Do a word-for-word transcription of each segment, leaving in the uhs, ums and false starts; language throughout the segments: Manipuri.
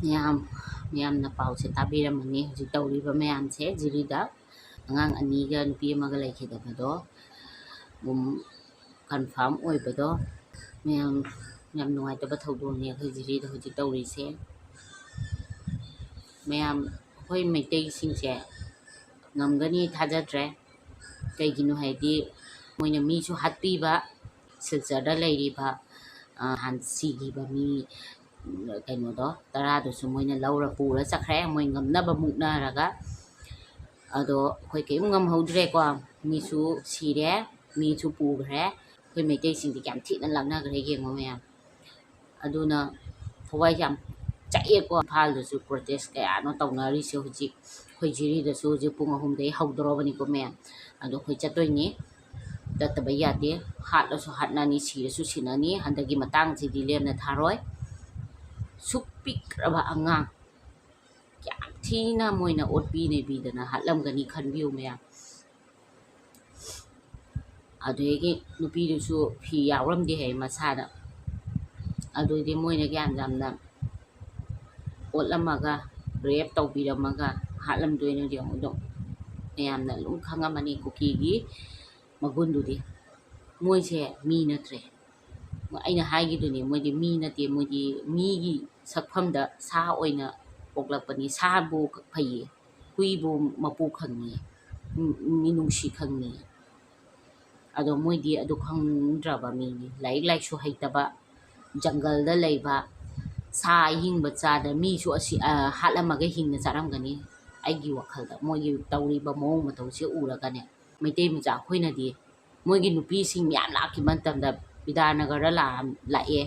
ꯃꯌꯥꯝ, ꯃꯌꯥꯝꯅ ꯄꯥꯎꯁꯦ ꯇꯥꯕꯤꯔꯝꯃꯅꯤ꯫ ꯍꯧꯖꯤꯛ ꯇꯧꯔꯤꯕ ꯃꯌꯥꯝꯁꯦ ꯖꯤꯔꯤꯗ ꯑꯉꯥꯡ ꯑꯅꯤꯒ ꯅꯨꯄꯤ ꯑꯃꯒ ꯂꯩꯈꯤꯗꯕꯗꯣ, ꯎꯝ, confirm ꯑꯣꯏꯕꯗꯣ, ꯃꯌꯥꯝ, ꯌꯥꯝ ꯅꯨꯡꯉꯥꯏꯇꯕ ꯊꯧꯗꯣꯛꯅꯤ ꯑꯩꯈꯣꯏ ꯖꯤꯔꯤꯗ ꯍꯧꯖꯤꯛ ꯇꯧꯔꯤꯁꯦ꯫ ꯃꯌꯥꯝ, ꯑꯩꯈꯣꯏ ꯃꯩꯇꯩꯁꯤꯡꯁꯦ ꯉꯝꯒꯅꯤ ꯊꯥꯖꯗ꯭ꯔꯦ꯫ ꯀꯩꯒꯤꯅꯣ ꯍꯥꯏꯗꯤ, ꯃꯣꯏꯅ ꯃꯤꯁꯨ ꯍꯥꯠꯄꯤꯕ, ꯁꯤꯜꯆꯔꯗ ꯂꯩꯔꯤꯕ, ꯑ, ꯍꯥꯟ ꯁꯤꯈꯤꯕ ꯃꯤ, ꯎꯝ, ꯀꯩꯅꯣꯗꯣ, ꯇꯔꯥꯗꯨꯁꯨ ꯃꯣꯏꯅ ꯂꯧꯔ ꯄꯨꯔ ꯆꯠꯈ꯭ꯔꯦ, ꯃꯣꯏ ꯉꯝꯅꯕ ꯃꯨꯛꯅꯔꯒ꯫ ꯑꯗꯣ ꯑꯩꯈꯣꯏ ꯀꯔꯤꯝ ꯉꯝꯍꯧꯗ꯭ꯔꯦꯀꯣ, ꯃꯤꯁꯨ ꯁꯤꯔꯦ, ꯃꯤꯁꯨ ꯄꯨꯈ꯭ꯔꯦ꯫ ꯑꯩꯈꯣꯏ ꯃꯩꯇꯩꯁꯤꯡꯗꯤ ꯀꯌꯥꯝ ꯊꯤꯅ ꯂꯥꯛꯅꯈ꯭ꯔꯦ ꯌꯦꯡꯉꯣ ꯃꯌꯥꯝ꯫ ꯑꯗꯨꯅ ꯊꯋꯥꯏ ꯌꯥꯝ ꯆꯥꯛꯑꯦꯀꯣ꯫ ꯏꯝꯐꯥꯜꯗꯁꯨ protest ꯀꯌꯥꯅꯣ ꯇꯧꯅꯔꯤꯁꯦ ꯍꯧꯖꯤꯛ꯫ ꯑꯩꯈꯣꯏ ꯖꯤꯔꯤꯗꯁꯨ ꯍꯧꯖꯤꯛ ꯄꯨꯡ ꯑꯍꯨꯝꯗꯒꯤ ꯍꯧꯗꯣꯔꯕꯅꯤꯀꯣ ꯃꯌꯥꯝ꯫ ꯑꯗꯣ ꯑꯩꯈꯣꯏ ꯆꯠꯇꯣꯏꯅꯤ, ꯆꯠꯇꯕ ꯌꯥꯗꯦ꯫ ꯍꯥꯠꯂꯁꯨ ꯍꯥꯠꯅꯅꯤ, ꯁꯤꯔꯁꯨ ꯁꯤꯅꯅꯤ꯫ ꯍꯟꯗꯛꯀꯤ ꯃꯇꯥꯡꯁꯤꯗꯤ ꯂꯦꯝꯅ ꯊꯥꯔꯣꯏ꯫ ꯁꯨꯛ ꯄꯤꯛꯈ꯭ꯔꯕ ꯑꯉꯥꯡ ꯀꯌꯥꯝ ꯊꯤꯅ ꯃꯣꯏꯅ ꯑꯣꯠꯄꯤ ꯅꯩꯕꯤꯗꯅ ꯍꯥꯠꯂꯝꯒꯅꯤ ꯈꯟꯕꯤꯌꯨ ꯃꯌꯥꯝ꯫ ꯑꯗꯨꯗꯒꯤ ꯅꯨꯄꯤꯗꯨꯁꯨ ꯐꯤ ꯌꯥꯎꯔꯝꯗꯦ ꯍꯥꯏ ꯃꯁꯥꯗ꯫ ꯑꯗꯨꯗꯤ ꯃꯣꯏꯅ ꯀꯌꯥꯝ ꯌꯥꯝꯅ ꯑꯣꯠꯂꯝꯃꯒ, rape ꯇꯧꯕꯤꯔꯝꯃꯒ ꯍꯥꯠꯂꯝꯗꯣꯏꯅꯣ ꯌꯦꯡꯉꯨ꯫ ꯑꯗꯣ ꯃꯌꯥꯝꯅ ꯑꯗꯨꯝ ꯈꯪꯉꯝꯃꯅꯤ ꯀꯨꯀꯤꯒꯤ ꯃꯒꯨꯟꯗꯨꯗꯤ꯫ ꯃꯣꯏꯁꯦ ꯃꯤ ꯅꯠꯇ꯭ꯔꯦ꯫ ꯑꯩꯅ ꯍꯥꯏꯈꯤꯗꯨꯅꯤ, ꯃꯣꯏꯗꯤ ꯃꯤ ꯅꯠꯇꯦ, ꯃꯣꯏꯗꯤ ꯃꯤꯒꯤ ꯁꯛꯐꯝꯗ ꯁꯥ ꯑꯣꯏꯅ ꯄꯣꯛꯂꯛꯄꯅꯤ꯫ ꯁꯥꯕꯨ ꯐꯩꯌꯦ, ꯍꯨꯏꯕꯨ ꯃꯄꯨ ꯈꯪꯉꯤ, ꯃꯤꯅꯨꯡꯁꯤ ꯈꯪꯉꯤ꯫ ꯑꯗꯣ ꯃꯣꯏꯗꯤ ꯑꯗꯨ ꯈꯪꯗ꯭ꯔꯕ ꯃꯤꯅꯤ꯫ ꯂꯥꯏꯔꯤꯛ ꯂꯥꯏꯁꯨ ꯍꯩꯇꯕ, ꯖꯪꯒꯜꯗ ꯂꯩꯕ, ꯁꯥ ꯑꯍꯤꯡꯕ ꯆꯥꯗ ꯃꯤꯁꯨ ꯑꯁꯤ, ꯑ, ꯍꯥꯠꯂꯝꯃꯒ ꯍꯤꯡꯅ ꯆꯥꯔꯝꯒꯅꯤ꯫ ꯑꯩꯒꯤ ꯋꯥꯈꯜꯗ ꯃꯣꯏꯒꯤ ꯇꯧꯔꯤꯕ ꯃꯑꯣꯡ ꯃꯇꯧꯁꯦ ꯎꯔꯒꯅꯦ, ꯃꯩꯇꯩ ꯃꯆꯥ ꯑꯩꯈꯣꯏꯅꯗꯤ ꯃꯣꯏꯒꯤ ꯅꯨꯄꯤꯁꯤꯡ ꯃꯌꯥꯝ ꯂꯥꯛꯈꯤꯕ ꯃꯇꯝꯗ ꯕꯤꯗ꯭ꯌꯥꯅꯒꯔꯗ ꯂꯥꯛꯑ-, ꯂꯥꯛꯑꯦ,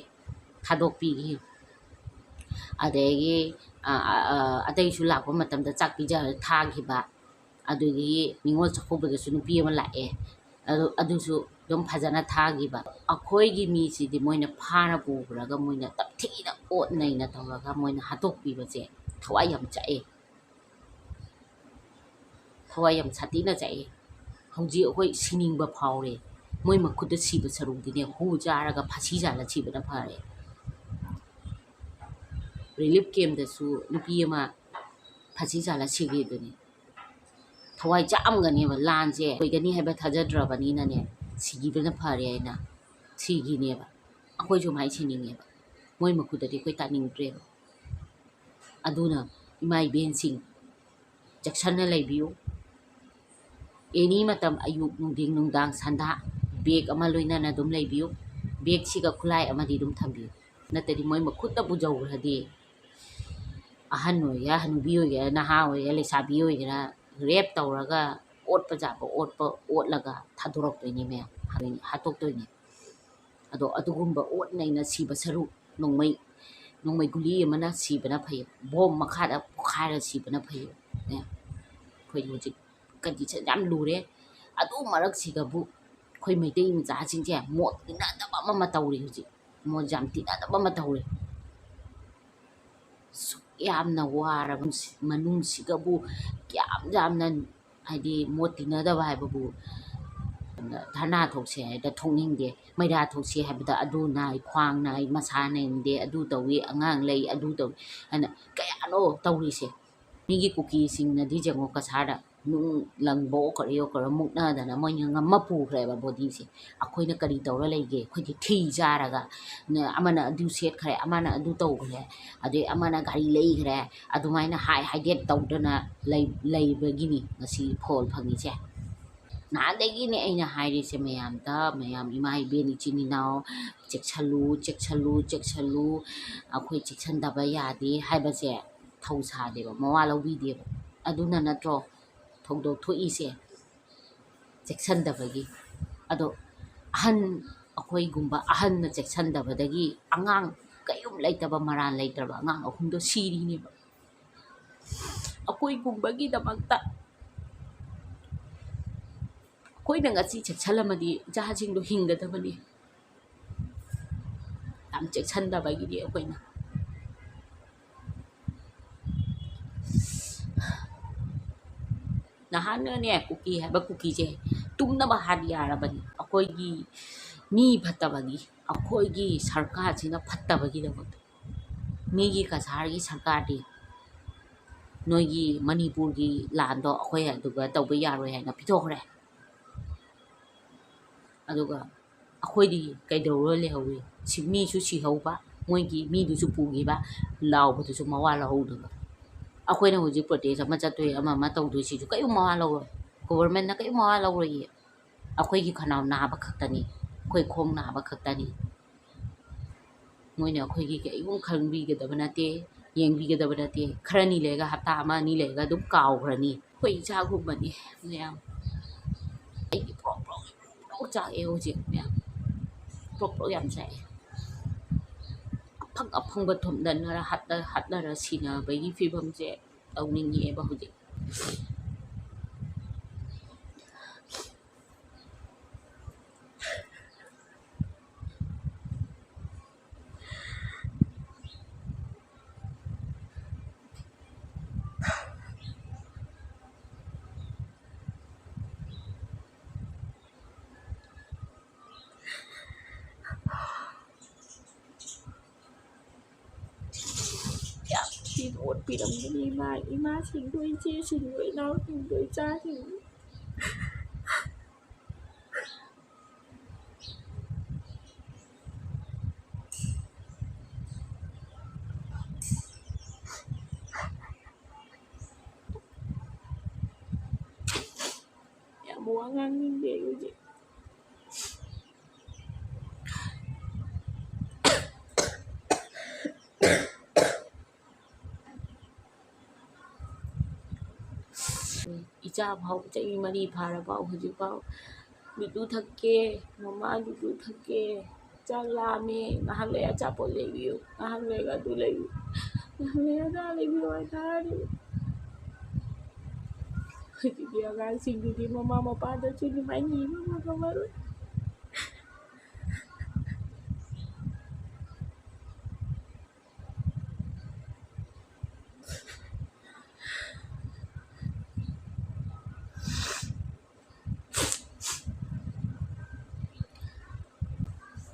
ꯊꯥꯗꯣꯛꯄꯤꯈꯤ꯫ ꯑꯗꯒꯤ, ꯑ, ꯑ, ꯑ, ꯑꯇꯩꯁꯨ ꯂꯥꯛꯄ ꯃꯇꯝꯗ ꯆꯥꯛ ꯄꯤꯖꯔ ꯊꯥꯈꯤꯕ꯫ ꯑꯗꯨꯗꯒꯤ ꯅꯤꯉꯣꯜ ꯆꯥꯛꯀꯧꯕꯗꯁꯨ ꯅꯨꯄꯤ ꯑꯃ ꯂꯥꯛꯑꯦ, ꯑꯗꯨ, ꯑꯗꯨꯁꯨ ꯑꯗꯨꯝ ꯐꯖꯅ ꯊꯥꯈꯤꯕ꯫ ꯑꯩꯈꯣꯏꯒꯤ ꯃꯤꯁꯤꯗꯤ ꯃꯣꯏꯅ ꯐꯥꯔ ꯄꯨꯈ꯭ꯔꯒ ꯃꯣꯏꯅ ꯇꯞꯊꯤꯅ ꯑꯣꯠ ꯅꯩꯅ ꯇꯧꯔꯒ ꯃꯣꯏꯅ ꯍꯥꯠꯇꯣꯛꯄꯤꯕꯁꯦ ꯊꯋꯥꯏ ꯌꯥꯝ ꯆꯥꯛꯑꯦ, ꯊꯋꯥꯏ ꯌꯥꯝ ꯁꯥꯊꯤꯅ ꯆꯥꯛꯑꯦ꯫ ꯍꯧꯖꯤꯛ ꯑꯩꯈꯣꯏ ꯁꯤꯅꯤꯡꯕ ꯐꯥꯎꯔꯦ꯫ ꯃꯣꯏ ꯃꯈꯨꯠꯇ ꯁꯤꯕ ꯁꯔꯨꯛꯇꯤꯅꯦ, ꯍꯨ ꯆꯥꯔꯒ ꯐꯥꯁꯤ ꯆꯥꯔ ꯁꯤꯕꯅ ꯐꯔꯦ꯫ ꯔꯤꯂꯤꯐ ꯀꯦꯝꯗꯁꯨ ꯅꯨꯄꯤ ꯑꯃ ꯐꯥꯁꯤ ꯆꯥꯜꯂ ꯁꯤꯈꯤꯕꯅꯤ꯫ ꯊꯋꯥꯏ ꯆꯥꯛꯑꯝꯒꯅꯦꯕ, ꯂꯥꯟꯁꯦ ꯑꯣꯏꯒꯅꯤ ꯍꯥꯏꯕ ꯊꯥꯖꯗ꯭ꯔꯕꯅꯤꯅꯅꯦ, ꯁꯤꯈꯤꯕꯅ ꯐꯔꯦ ꯍꯥꯏꯅ ꯁꯤꯈꯤꯅꯦꯕ꯫ ꯑꯩꯈꯣꯏꯁꯨ ꯃꯥꯏ ꯁꯤꯅꯤꯡꯉꯦꯕ꯫ ꯃꯣꯏ ꯃꯈꯨꯠꯇꯗꯤ ꯑꯩꯈꯣꯏ ꯇꯥꯅꯤꯡꯗ꯭ꯔꯦꯕ꯫ ꯑꯗꯨꯅ ꯏꯃꯥ ꯏꯕꯦꯟꯁꯤꯡ, ꯆꯦꯛꯁꯤꯟꯅ ꯂꯩꯕꯤꯌꯨ꯫ ꯑꯦꯅꯤ ꯃꯇꯝ, ꯑꯌꯨꯛ, ꯅꯨꯡꯊꯤꯟ, ꯅꯨꯡꯗꯥꯡ, ꯁꯟꯗꯥ, ꯕꯦꯒ ꯑꯃ ꯂꯣꯏꯅꯅ ꯑꯗꯨꯝ ꯂꯩꯕꯤꯌꯨ꯫ ꯕꯦꯒꯁꯤꯒ ꯈꯨꯠꯂꯥꯏ ꯑꯃꯗꯤ ꯑꯗꯨꯝ ꯊꯝꯕꯤꯌꯨ꯫ ꯅꯠꯇ꯭ꯔꯗꯤ ꯃꯣꯏ ꯃꯈꯨꯠꯇꯕꯨ ꯌꯧꯈ꯭ꯔꯗꯤ, ꯑꯍꯟ ꯑꯣꯏꯒꯦꯔꯥ, ꯍꯅꯨꯕꯤ ꯑꯣꯏꯒꯦꯔꯥ, ꯅꯍꯥ ꯑꯣꯏꯒꯦꯔꯥ, ꯂꯩꯁꯥꯕꯤ ꯑꯣꯏꯒꯦꯔꯥ, ꯔꯦꯞ ꯇꯧꯔꯒ ꯑꯣꯠꯄ ꯌꯥꯕ ꯑꯣꯠꯄ ꯑꯣꯠꯂꯒ ꯊꯥꯗꯣꯔꯛꯇꯣꯏꯅꯦ ꯃꯌꯥꯝ, ꯍꯥꯠꯇꯣꯛꯇꯣꯏꯅꯦ꯫ ꯑꯗꯣ ꯑꯗꯨꯒꯨꯝꯕ ꯑꯣꯠ ꯅꯩꯅ ꯁꯤꯕ ꯁꯔꯨꯛ, ꯅꯣꯡꯃꯩ, ꯅꯣꯡꯃꯩ ꯒꯨꯂꯤ ꯑꯃꯅ ꯁꯤꯕꯅ ꯐꯩ, ꯕꯣꯝ ꯃꯈꯥꯗ ꯄꯣꯈꯥꯏꯔ ꯁꯤꯕꯅ ꯐꯩ꯫ ꯑꯦ, ꯑꯩꯈꯣꯏ ꯍꯧꯖꯤꯛ ꯀꯟꯗꯤꯁꯟ ꯌꯥꯝ ꯂꯨꯔꯦ꯫ ꯑꯗꯨ ꯃꯔꯛꯁꯤꯗꯕꯨ ꯑꯩꯈꯣꯏ ꯃꯩꯇꯩ ꯃꯆꯥꯁꯤꯡꯁꯦ ꯃꯣꯠ ꯇꯤꯟꯅꯗꯕ ꯑꯃ ꯇꯧꯔꯤ ꯍꯧꯖꯤꯛ꯫ ꯃꯣꯠ ꯌꯥꯝ ꯇꯤꯟꯅꯗꯕ ꯑꯃ ꯇꯧꯔꯤ꯫ ꯁꯨꯛ ꯌꯥꯝꯅ ꯋꯥꯔꯕ ꯃꯅꯨꯡꯁꯤꯗꯕꯨ ꯀꯌꯥꯝ ꯌꯥꯝꯅ, ꯍꯥꯏꯗꯤ, ꯃꯣꯠ ꯇꯤꯟꯅꯗꯕ ꯍꯥꯏꯕꯕꯨ, ꯙꯔꯅꯥ ꯊꯣꯛꯁꯦ ꯍꯥꯏꯗ ꯊꯣꯛꯅꯤꯡꯗꯦ, ꯃꯩꯔꯥ ꯊꯣꯛꯁꯦ ꯍꯥꯏꯕꯗ ꯑꯗꯨ ꯅꯥꯏ, ꯈ꯭ꯋꯥꯡ ꯅꯥꯏ, ꯃꯁꯥ ꯅꯥꯏꯗꯦ, ꯑꯗꯨ ꯇꯧꯏ, ꯑꯉꯥꯡ ꯂꯩ, ꯑꯗꯨ ꯇꯧꯏ ꯍꯥꯏꯅ ꯀꯌꯥꯅꯣ ꯇꯧꯔꯤꯁꯦ꯫ ꯃꯤꯒꯤ ꯀꯨꯀꯤꯁꯤꯡꯅꯗꯤ ꯌꯦꯡꯉꯣ, ꯀꯁꯥꯔꯗ ꯅꯨꯡ ꯂꯪꯕ ꯑꯣꯀꯔ ꯑꯣꯀꯔ ꯃꯨꯛꯅꯗꯅ ꯃꯣꯏꯅ ꯉꯝꯃ ꯄꯨꯈ꯭ꯔꯦꯕ ꯕꯣꯗꯤꯁꯦ꯫ ꯑꯩꯈꯣꯏꯅ ꯀꯔꯤ ꯇꯧꯔ ꯂꯩꯒꯦ? ꯑꯩꯈꯣꯏꯗꯤ ꯊꯤ ꯆꯥꯔꯒ, ꯅ-, ꯑꯃꯅ ꯑꯗꯨ ꯁꯦꯠꯈ꯭ꯔꯦ, ꯑꯃꯅ ꯑꯗꯨ ꯇꯧꯈ꯭ꯔꯦ, ꯑꯗꯩ ꯑꯃꯅ ꯒꯥꯔꯤ ꯂꯩꯈ꯭ꯔꯦ, ꯑꯗꯨꯃꯥꯏꯅ ꯍꯥꯏ ꯍꯥꯏꯗꯦꯠ ꯇꯧꯗꯅ ꯂꯩ-, ꯂꯩꯕꯒꯤꯅꯤ ꯉꯁꯤ ꯐꯣꯜ ꯐꯪꯉꯤꯁꯦ꯫ ꯅꯍꯥꯟꯗꯒꯤꯅꯦ ꯑꯩꯅ ꯍꯥꯏꯔꯤꯁꯦ ꯃꯌꯥꯝꯗ, ꯃꯌꯥꯝ ꯏꯃꯥ ꯏꯕꯦꯟ ꯏꯆꯤꯟ ꯏꯅꯥꯎ, ꯆꯦꯛꯁꯜꯂꯨ, ꯆꯦꯛꯁꯜꯂꯨ, ꯆꯦꯛꯁꯜꯂꯨ, ꯑꯩꯈꯣꯏ ꯆꯦꯛꯁꯟꯗꯕ ꯌꯥꯗꯦ ꯍꯥꯏꯕꯁꯦ ꯊꯧꯁꯥꯗꯦꯕ, ꯃꯋꯥ ꯂꯧꯕꯤꯗꯦꯕ꯫ ꯑꯗꯨꯅ ꯅꯠꯇ꯭ꯔꯣ ꯊꯧꯗꯣꯛ ꯊꯣꯛꯏꯁꯦ? ꯆꯦꯛꯁꯟꯗꯕꯒꯤ꯫ ꯑꯗꯣ ꯑꯍꯟ, ꯑꯩꯈꯣꯏꯒꯨꯝꯕ ꯑꯍꯟꯅ ꯆꯦꯛꯁꯟꯗꯕꯗꯒꯤ ꯑꯉꯥꯡ, ꯀꯩꯌꯨꯝ ꯂꯩꯇꯕ, ꯃꯔꯥꯜ ꯂꯩꯇ꯭ꯔꯕ ꯑꯉꯥꯡ ꯑꯍꯨꯝꯗꯣ ꯁꯤꯔꯤꯅꯦꯕ꯫ ꯑꯩꯈꯣꯏꯒꯨꯝꯕꯒꯤꯗꯃꯛꯇ ꯑꯩꯈꯣꯏꯅ ꯉꯁꯤ ꯆꯦꯛꯁꯜꯂꯝꯃꯗꯤ ꯏꯆꯥꯁꯤꯡꯗꯣ ꯍꯤꯡꯒꯗꯕꯅꯤ꯫ ꯌꯥꯝ ꯆꯦꯛꯁꯟꯗꯕꯒꯤꯗꯤ ꯑꯩꯈꯣꯏꯅ꯫ ꯅꯍꯥꯟꯅꯅꯦ ꯀꯨꯀꯤ ꯍꯥꯏꯕ ꯀꯨꯀꯤꯁꯦ ꯇꯨꯝꯅꯕ ꯍꯥꯠ ꯌꯥꯔꯕꯅꯤ꯫ ꯑꯩꯈꯣꯏꯒꯤ ꯃꯤ ꯐꯠꯇꯕꯒꯤ, ꯑꯩꯈꯣꯏꯒꯤ ꯁꯔꯀꯥꯔꯁꯤꯅ ꯐꯠꯇꯕꯒꯤꯗꯃꯛꯇ꯫ ꯃꯤꯒꯤ ꯀꯁꯥꯔꯒꯤ ꯁꯔꯀꯥꯔꯗꯤ ꯅꯣꯏꯒꯤ ꯃꯅꯤꯄꯨꯔꯒꯤ ꯂꯥꯟꯗꯣ ꯑꯩꯈꯣꯏ ꯑꯗꯨꯒ ꯇꯧꯕ ꯌꯥꯔꯣꯏ ꯍꯥꯏꯅ ꯄꯤꯊꯣꯛꯈ꯭ꯔꯦ꯫ ꯑꯗꯨꯒ ꯑꯩꯈꯣꯏꯗꯤ ꯀꯩꯗꯧꯔ ꯂꯩꯍꯧꯔꯤ? ꯁꯤ ꯃꯤꯁꯨ ꯁꯤꯍꯧꯕ, ꯃꯣꯏꯒꯤ ꯃꯤꯗꯨꯁꯨ ꯄꯨꯈꯤꯕ, ꯂꯥꯎꯕꯗꯨꯁꯨ ꯃꯋꯥ ꯂꯧꯍꯧꯗꯕ꯫ ꯑꯩꯈꯣꯏꯅ ꯍꯧꯖꯤꯛ protest ꯑꯃ ꯆꯠꯇꯣꯏ, ꯑꯃ ꯑꯃ ꯇꯧꯗꯣꯏꯁꯤꯁꯨ ꯀꯔꯤꯝ ꯃꯋꯥ ꯂꯧꯔꯣꯏ꯫ Governmentꯅ ꯀꯔꯤꯝ ꯃꯋꯥ ꯂꯧꯔꯣꯏꯌꯦ꯫ ꯑꯩꯈꯣꯏꯒꯤ ꯈꯅꯥꯎ ꯅꯥꯕ ꯈꯛꯇꯅꯤ, ꯑꯩꯈꯣꯏ ꯈꯣꯡ ꯅꯥꯕ ꯈꯛꯇꯅꯤ꯫ ꯃꯣꯏꯅ ꯑꯩꯈꯣꯏꯒꯤ ꯀꯔꯤꯒꯨꯝ ꯈꯪꯕꯤꯒꯗꯕ ꯅꯠꯇꯦ, ꯌꯦꯡꯕꯤꯒꯗꯕ ꯅꯠꯇꯦ꯫ ꯈꯔꯅꯤ ꯂꯩꯔꯒ, ꯍꯞꯇꯥ ꯑꯃ ꯑꯅꯤ ꯂꯩꯔꯒ ꯑꯗꯨꯝ ꯀꯥꯎꯈ꯭ꯔꯅꯤ꯫ ꯑꯩꯈꯣꯏ ꯏꯆꯥꯒꯨꯝꯕꯅꯤ ꯃꯌꯥꯝ꯫ ꯑꯩꯗꯤ ꯄ꯭ꯔꯣꯛ ꯄ꯭ꯔꯣꯛ ꯄ꯭ꯔꯣꯛ ꯆꯥꯛꯑꯦ ꯍꯧꯖꯤꯛ ꯃꯌꯥꯝ꯫ ꯄ꯭ꯔꯣꯛ ꯄ꯭ꯔꯣꯛ ꯌꯥꯝ ꯆꯥꯛꯑꯦ꯫ ꯑꯐꯪ ꯑꯐꯪꯕ ꯊꯣꯝꯗꯠꯅꯔ ꯍꯥꯠꯅ-, ꯍꯥꯠꯅꯔ ꯁꯤꯅꯕꯒꯤ ꯐꯤꯕꯝꯁꯦ ꯇꯧꯅꯤꯡꯉꯛꯑꯦꯕ ꯍꯧꯖꯤꯛ꯫ ꯌꯥꯝ ꯊꯤꯅ ꯑꯣꯠꯄꯤꯔꯝꯒꯅꯤ ꯏꯃꯥ, ꯏꯃꯥꯁꯤꯡꯗꯣ, ꯏꯆꯦꯁꯤꯡꯗꯣ, ꯏꯅꯥꯎꯁꯤꯡꯗꯣ, ꯏꯆꯥꯁꯤꯡꯗꯣ꯫ ꯌꯥꯝ ꯋꯥ ꯉꯥꯡꯅꯤꯡꯗꯦ ꯑꯩ ꯍꯧꯖꯤꯛ꯫ ꯏꯆꯥ ꯐꯥꯎ ꯆꯍꯤ ꯃꯔꯤ ꯐꯥꯔꯐꯥꯎ ꯍꯧꯖꯤꯛꯐꯥꯎ ꯂꯨꯗꯨ ꯊꯛꯀꯦ, ꯃꯃꯥ ꯂꯨꯗꯨ ꯊꯛꯀꯦ, ꯆꯥꯛ ꯂꯥꯝꯃꯦ, ꯉꯥꯏꯍꯥꯛ ꯂꯩ ꯑꯆꯥꯄꯣꯠ ꯂꯩꯕꯤꯌꯨ, ꯉꯥꯏꯍꯥꯛ ꯂꯩꯔꯒ ꯑꯗꯨ ꯂꯩꯕꯤꯌꯨ, ꯉꯥꯏꯍꯥꯛ ꯂꯩꯔꯒ ꯑꯗꯥ ꯂꯩꯕꯤꯌꯨ ꯍꯥꯏꯇꯥꯔꯗꯤ, ꯍꯧꯖꯤꯛꯀꯤ ꯑꯉꯥꯡꯁꯤꯡꯗꯨꯗꯤ ꯃꯃꯥ ꯃꯄꯥꯗꯁꯨ ꯑꯗꯨꯃꯥꯏꯅ ꯅꯤꯕ ꯉꯝꯃꯔꯣꯏ꯫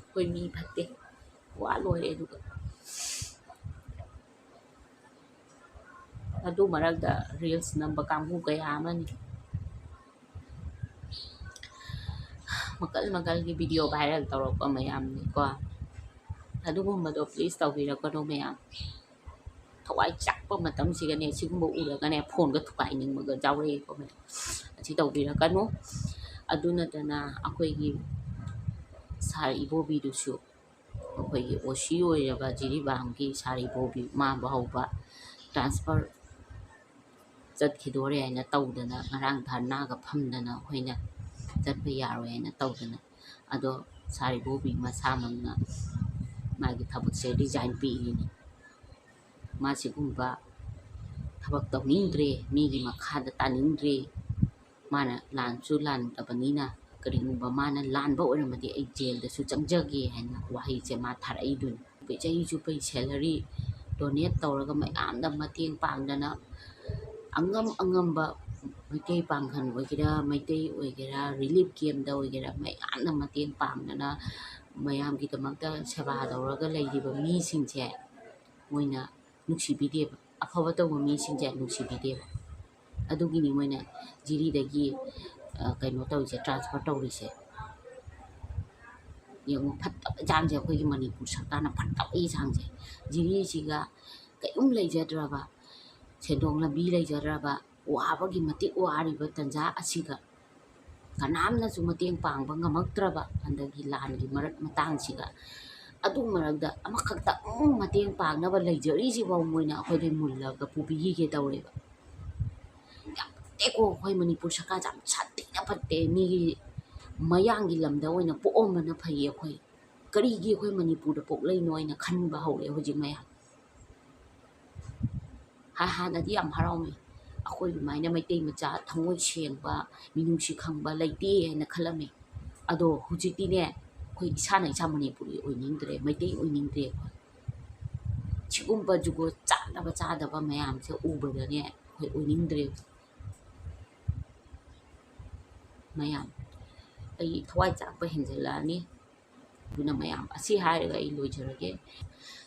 ꯑꯩꯈꯣꯏ ꯃꯤ ꯐꯠꯇꯦ꯫ ꯋꯥ ꯂꯣꯏꯔꯦ ꯑꯗꯨꯒ꯫ ꯑꯗꯨ ꯃꯔꯛꯇ reels ꯅꯝꯕ ꯀꯥꯡꯕꯨ ꯀꯌꯥ ꯑꯃꯅꯤ꯫ ꯃꯈꯜ ꯃꯈꯜꯒꯤ video viral ꯇꯧꯔꯛꯄ ꯃꯌꯥꯝꯅꯤꯀꯣ꯫ ꯑꯗꯨꯒꯨꯝꯕꯗꯣ please ꯇꯧꯕꯤꯔꯛꯀꯅꯨ ꯃꯌꯥꯝ꯫ ꯊꯋꯥꯏ ꯆꯥꯛꯄ ꯃꯇꯝꯁꯤꯒꯅꯦ, ꯁꯤꯒꯨꯝꯕ ꯎꯔꯒꯅꯦ, phoneꯒ ꯊꯨꯒꯥꯏꯅꯤꯡꯕꯒ ꯌꯥꯎꯔꯛꯑꯦꯀꯣ ꯃꯌꯥꯝ꯫ ꯑꯁꯤ ꯇꯧꯕꯤꯔꯛꯀꯅꯨ꯫ ꯑꯗꯨ ꯅꯠꯇꯅ ꯑꯩꯈꯣꯏꯒꯤ sir ꯏꯕꯣꯕꯤꯗꯨꯁꯨ, ꯑꯩꯈꯣꯏꯒꯤ OC ꯑꯣꯏꯔꯕ ꯖꯤꯔꯤꯕꯥꯝꯒꯤ sir ꯏꯕꯣꯕꯤ, ꯃꯥ ꯐꯥꯎꯕ transfer ꯆꯠꯈꯤꯗꯣꯔꯦ ꯍꯥꯏꯅ ꯇꯧꯗꯅ, ꯉꯔꯥꯡ ꯙꯔꯅꯥꯒ ꯐꯝꯗꯅ, ꯑꯩꯈꯣꯏꯅ ꯆꯠꯄ ꯌꯥꯔꯣꯏ ꯍꯥꯏꯅ ꯇꯧꯗꯅ, ꯑꯗꯣ sir ꯏꯕꯣꯕꯤ ꯃꯁꯥꯃꯛꯅ ꯃꯥꯒꯤ ꯊꯕꯛꯁꯦ resign ꯄꯤꯔꯤꯅꯤ꯫ ꯃꯥ ꯁꯤꯒꯨꯝꯕ ꯊꯕꯛ ꯇꯧꯅꯤꯡꯗ꯭ꯔꯦ, ꯃꯤꯒꯤ ꯃꯈꯥꯗ ꯇꯥꯅꯤꯡꯗ꯭ꯔꯦ, ꯃꯥꯅ ꯂꯥꯟꯁꯨ ꯂꯥꯟꯗꯕꯅꯤꯅ, ꯀꯔꯤꯒꯨꯝꯕ ꯃꯥꯅ ꯂꯥꯟꯕ ꯑꯣꯏꯔꯝꯃꯗꯤ ꯑꯩ jailꯗꯁꯨ ꯆꯪꯖꯒꯦ ꯍꯥꯏꯅ ꯋꯥꯍꯩꯁꯦ ꯃꯥ ꯊꯥꯔꯛꯏꯗꯨꯅꯤ꯫ ꯆꯍꯤ ꯆꯨꯞꯄꯩ salary donate ꯇꯧꯔꯒ ꯃꯌꯥꯝꯗ ꯃꯇꯦꯡ ꯄꯥꯡꯗꯅ, ꯑꯉꯝ ꯑꯉꯝꯕ ꯃꯩꯇꯩ ꯄꯥꯡꯒꯜ ꯑꯣꯏꯒꯦꯔꯥ, ꯃꯩꯇꯩ ꯑꯣꯏꯒꯦꯔꯥ, relief campꯇ ꯑꯣꯏꯒꯦꯔꯥ, ꯃꯌꯥꯝꯅ ꯃꯇꯦꯡ ꯄꯥꯡꯗꯅ, ꯃꯌꯥꯝꯒꯤꯗꯃꯛꯇ ꯁꯦꯕꯥ ꯇꯧꯔꯒ ꯂꯩꯔꯤꯕ ꯃꯤꯁꯤꯡꯁꯦ ꯃꯣꯏꯅ ꯅꯨꯡꯁꯤꯕꯤꯗꯦꯕ꯫ ꯑꯐꯕ ꯇꯧꯕ ꯃꯤꯁꯤꯡꯁꯦ ꯅꯨꯡꯁꯤꯕꯤꯗꯦꯕ꯫ ꯑꯗꯨꯒꯤꯅꯤ ꯃꯣꯏꯅ ꯖꯤꯔꯤꯗꯒꯤ, ꯑ, ꯀꯩꯅꯣ ꯇꯧꯔꯤꯁꯦ, transfer ꯇꯧꯔꯤꯁꯦ꯫ ꯌꯦꯡꯉꯨ, ꯐꯠꯇꯕ ꯆꯥꯡꯁꯦ, ꯑꯩꯈꯣꯏꯒꯤ ꯃꯅꯤꯄꯨꯔ ꯁꯔꯀꯥꯔꯅ ꯐꯠꯇꯕꯒꯤ ꯆꯥꯡꯁꯦ꯫ ꯖꯤꯔꯤꯁꯤꯒ ꯀꯩꯝ ꯂꯩꯖꯗ꯭ꯔꯕ, ꯁꯦꯟꯊꯣꯛ ꯂꯝꯕꯤ ꯂꯩꯖꯗ꯭ꯔꯕ, ꯋꯥꯕꯒꯤ ꯃꯇꯤꯛ ꯋꯥꯔꯤꯕ ꯇꯟꯖꯥ ꯑꯁꯤꯗ ꯀꯅꯥꯝꯅꯁꯨ ꯃꯇꯦꯡ ꯄꯥꯡꯕ ꯉꯝꯃꯛꯇ꯭ꯔꯕ ꯍꯟꯗꯛꯀꯤ ꯂꯥꯟꯒꯤ ꯃꯔꯛ ꯃꯇꯥꯡꯁꯤꯗ, ꯑꯗꯨ ꯃꯔꯛꯇ ꯑꯃꯈꯛꯇꯪ ꯃꯇꯦꯡ ꯄꯥꯡꯅꯕ ꯂꯩꯖꯔꯤꯁꯤꯐꯥꯎ ꯃꯣꯏꯅ ꯑꯩꯈꯣꯏꯗꯩ ꯃꯨꯜꯂꯒ ꯄꯨꯕꯤꯈꯤꯒꯦ ꯇꯧꯔꯦꯕ꯫ ꯌꯥꯝ ꯐꯠꯇꯦꯀꯣ, ꯑꯩꯈꯣꯏ ꯃꯅꯤꯄꯨꯔ ꯁꯔꯀꯥꯔꯁꯦ ꯌꯥꯝ ꯁꯥꯊꯤꯅ ꯐꯠꯇꯦ꯫ ꯃꯤꯒꯤ ꯃꯌꯥꯡꯒꯤ ꯂꯝꯗ ꯑꯣꯏꯅ ꯄꯣꯛꯑꯝꯕꯅ ꯐꯩꯌꯦ꯫ ꯑꯩꯈꯣꯏ ꯀꯔꯤꯒꯤ ꯑꯩꯈꯣꯏ ꯃꯅꯤꯄꯨꯔꯗ ꯄꯣꯛꯂꯛꯏꯅꯣ ꯍꯥꯏꯅ ꯈꯟꯕ ꯍꯧꯔꯛꯑꯦ ꯍꯧꯖꯤꯛ ꯃꯌꯥꯝ꯫ ꯍꯥ-, ꯍꯥꯟꯅꯗꯤ ꯌꯥꯝ ꯍꯔꯥꯎꯃꯤ꯫ ꯑꯩꯈꯣꯏ ꯑꯗꯨꯃꯥꯏꯅ ꯃꯩꯇꯩ ꯃꯆꯥ ꯊꯃꯣꯏ ꯁꯦꯡꯕ, ꯃꯤꯅꯨꯡꯁꯤ ꯈꯪꯕ ꯂꯩꯇꯦ ꯍꯥꯏꯅ ꯈꯜꯂꯝꯃꯤ꯫ ꯑꯗꯣ ꯍꯧꯖꯤꯛꯇꯤꯅꯦ, ꯑꯩꯈꯣꯏ ꯏꯁꯥꯅ ꯏꯁꯥ ꯃꯅꯤꯄꯨꯔꯤ ꯑꯣꯏꯅꯤꯡꯗ꯭ꯔꯦ, ꯃꯩꯇꯩ ꯑꯣꯏꯅꯤꯡꯗ꯭ꯔꯦ ꯑꯩꯈꯣꯏ꯫ ꯁꯤꯒꯨꯝꯕ ꯖꯨꯒꯣꯠ ꯆꯥꯗꯕ ꯆꯥꯗꯕ ꯃꯌꯥꯝꯁꯦ ꯎꯕꯗꯅꯦ ꯑꯩꯈꯣꯏ ꯑꯣꯏꯅꯤꯡꯗ꯭ꯔꯦ꯫ ꯃꯌꯥꯝ, ꯑꯩ ꯊꯋꯥꯏ ꯆꯥꯛꯄ ꯍꯦꯟꯖꯜꯂꯛꯑꯅꯤ꯫ ꯑꯗꯨꯅ ꯃꯌꯥꯝ, ꯑꯁꯤ ꯍꯥꯏꯔꯒ ꯑꯩ ꯂꯣꯏꯖꯔꯒꯦ꯫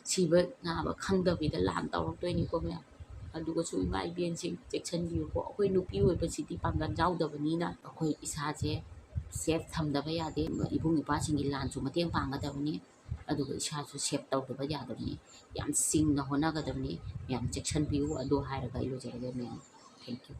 ꯁꯤꯕ ꯅꯥꯕ ꯈꯪꯗꯕꯤꯗ ꯂꯥꯟ ꯇꯧꯔꯛꯇꯣꯏꯅꯤꯀꯣ ꯃꯌꯥꯝ꯫ ꯑꯗꯨꯒꯁꯨ ꯏꯃꯥ ꯏꯕꯦꯟꯁꯤꯡ ꯆꯦꯛꯁꯤꯟꯕꯤꯌꯨꯀꯣ꯫ ꯑꯩꯈꯣꯏ ꯅꯨꯄꯤ ꯑꯣꯏꯕꯁꯤꯗꯤ ꯄꯥꯡꯒꯜ ꯌꯥꯎꯗꯕꯅꯤꯅ ꯑꯩꯈꯣꯏ ꯏꯁꯥꯁꯦ ꯁꯦꯐ ꯊꯝꯗꯕ ꯌꯥꯗꯦ꯫ ꯏꯕꯨꯡ ꯏꯄ꯭ꯋꯥꯁꯤꯡꯒꯤ ꯂꯥꯟꯁꯨ ꯃꯇꯦꯡ ꯄꯥꯡꯒꯗꯕꯅꯤ꯫ ꯑꯗꯨꯒ ꯏꯁꯥꯁꯨ ꯁꯦꯐ ꯇꯧꯗꯕ ꯌꯥꯗꯕꯅꯤ꯫ ꯌꯥꯝ ꯁꯤꯡꯅ ꯍꯣꯠꯅꯒꯗꯕꯅꯤ꯫ ꯌꯥꯝ ꯆꯦꯛꯁꯤꯟꯕꯤꯌꯨ꯫ ꯑꯗꯨ ꯍꯥꯏꯔꯒ ꯑꯩ ꯂꯣꯏꯖꯔꯒꯦ ꯃꯌꯥꯝ꯫ Thank you꯫